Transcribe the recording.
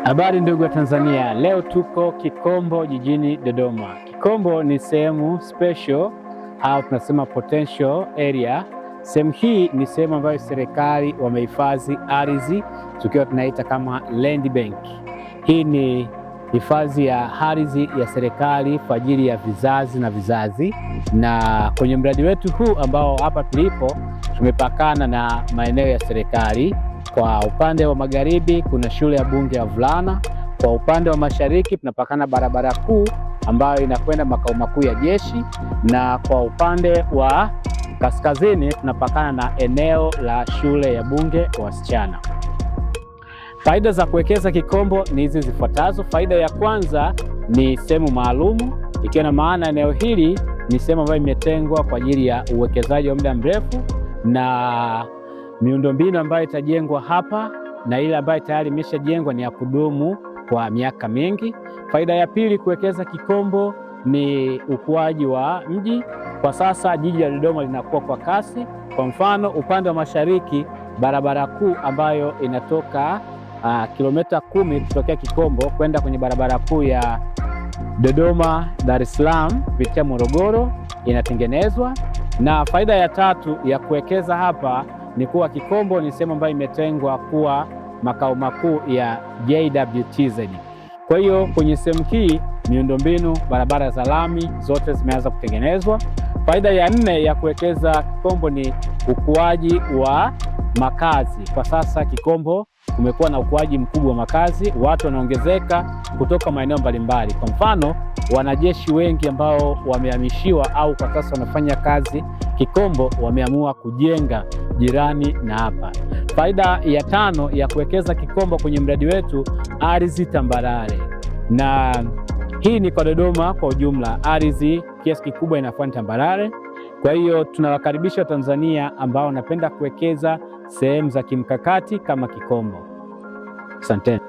Habari ndugu wa Tanzania, leo tuko Kikombo jijini Dodoma. Kikombo ni sehemu special au tunasema potential area. Sehemu hii ni sehemu ambayo serikali wamehifadhi ardhi tukiwa tunaita kama land bank. Hii ni hifadhi ya ardhi ya serikali kwa ajili ya vizazi na vizazi, na kwenye mradi wetu huu ambao hapa tulipo tumepakana na maeneo ya serikali. Kwa upande wa magharibi kuna shule ya bunge ya wavulana, kwa upande wa mashariki tunapakana barabara kuu ambayo inakwenda makao makuu ya jeshi, na kwa upande wa kaskazini tunapakana na eneo la shule ya bunge wasichana. Faida za kuwekeza Kikombo ni hizi zifuatazo. Faida ya kwanza ni sehemu maalumu, ikiwa na maana eneo hili ni sehemu ambayo imetengwa kwa ajili ya uwekezaji wa muda mrefu na miundombinu ambayo itajengwa hapa na ile ambayo tayari imeshajengwa ni ya kudumu kwa miaka mingi. Faida ya pili, kuwekeza Kikombo ni ukuaji wa mji. Kwa sasa jiji la Dodoma linakuwa kwa kasi. Kwa mfano, upande wa mashariki barabara kuu ambayo inatoka kilomita 10 kutokea Kikombo kwenda kwenye barabara kuu ya Dodoma Dar es Salaam kupitia Morogoro inatengenezwa. Na faida ya tatu ya kuwekeza hapa ni kuwa Kikombo ni sehemu ambayo imetengwa kuwa makao makuu ya JWTZ. Kwa hiyo kwenye sehemu hii miundombinu, barabara za lami zote zimeanza kutengenezwa. Faida ya nne ya kuwekeza Kikombo ni ukuaji wa makazi. Kwa sasa Kikombo kumekuwa na ukuaji mkubwa wa makazi, watu wanaongezeka kutoka maeneo mbalimbali. Kwa mfano, wanajeshi wengi ambao wamehamishiwa au kwa sasa wanafanya kazi Kikombo wameamua kujenga jirani na hapa. Faida ya tano ya kuwekeza Kikombo kwenye mradi wetu, ardhi tambarare, na hii ni kwa Dodoma kwa ujumla, ardhi kiasi kikubwa inakuwa ni tambarare. Kwa hiyo tunawakaribisha Tanzania ambao wanapenda kuwekeza sehemu za kimkakati kama Kikombo. Asanteni.